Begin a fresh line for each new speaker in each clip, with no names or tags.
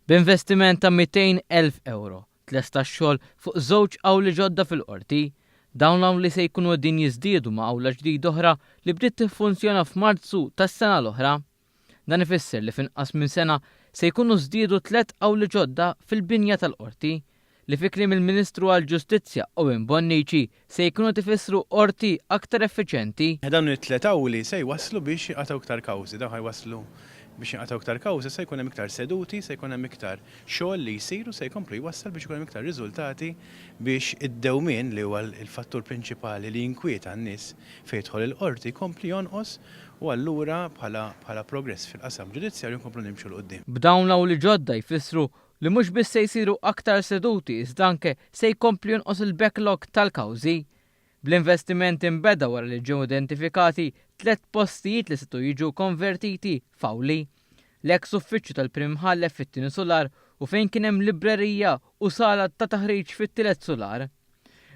B'investiment ta' 200,000 ewro, tlesta x-xogħol fuq żewġ awli ġodda fil-Qorti. Dawn l-awli se jkunu qegħdin jiżdiedu ma' awla ġdida oħra li bdiet tiffunzjona f'Marzu tas-sena l-oħra. Dan ifisser li f'inqas minn sena se jkunu żdiedu tlett awli ġodda fil-binja tal-Qorti, li fi kliem il-Ministru għall-Ġustizzja Owen Bonnici se jkunu qed ifissru Qorti aktar effiċjenti.
Dawn it-tlett awli se jwasslu biex jinqatgħu iktar kawżi. Dawn ħa jwasslu biex jinqatgħu iktar kawżi, se jkun hemm iktar seduti, se jkun hemm iktar xogħol li jsir u se jkomplu jwassal biex ikun hemm iktar riżultati biex id-dewmien li huwa l-fattur prinċipali li jinkwieta n-nies fejn jidħol il-Qorti jkompli jonqos u allura bħala bħala progress fil-qasam ġudizzjarju nkomplu nimxu 'l quddiem.
B'dawn l-awli ġodda jfissru li mhux biss se jsiru aktar seduti iżda anke se jkompli jonqos il-backlog tal-kawżi. Bl-investiment inbeda wara li ġew identifikati tlett postijiet li setgħu jiġu konvertiti f'awli. L-eks uffiċċju tal-Prim Imħallef fit-tieni sular u fejn kien hemm librerija u sala ta' taħriġ fit-tielet sular.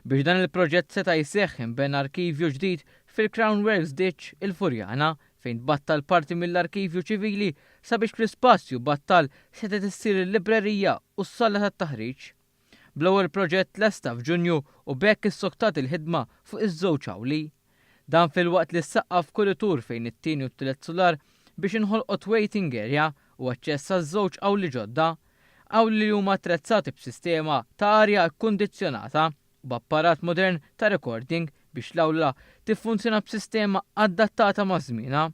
Biex dan il-proġett seta' jseħħ inbena arkivju ġdid fil-Crown Works Ditch, il-Furjana, fejn tbattal parti mill-arkivju ċivili sabiex fl-ispazju battal setgħet issir il-librerija u s-sala tat-taħriġ. Bl-ewwel proġett tlesta f'Ġunju u b'hekk issoktat il-ħidma fuq iż-żewġ awli. Dan filwaqt li ssaqqaf kuritur fejn it-tieni u t-tielet sular biex inħolqot waiting area u aċċess għaż-żewġ awli ġodda. Awli li huma attrezzati b'sistema ta' arja kkundizzjonata u b'apparat modern ta' recording biex l-awla tiffunzjona b'sistema adattata ma' żmienha.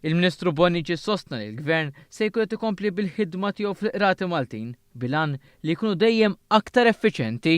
Il-Ministru Bonnici sostna li l-Gvern se jkun qed ikompli bil-ħidma tiegħu fil-qrati Maltin bil-għan li jkunu dejjem aktar effiċjenti.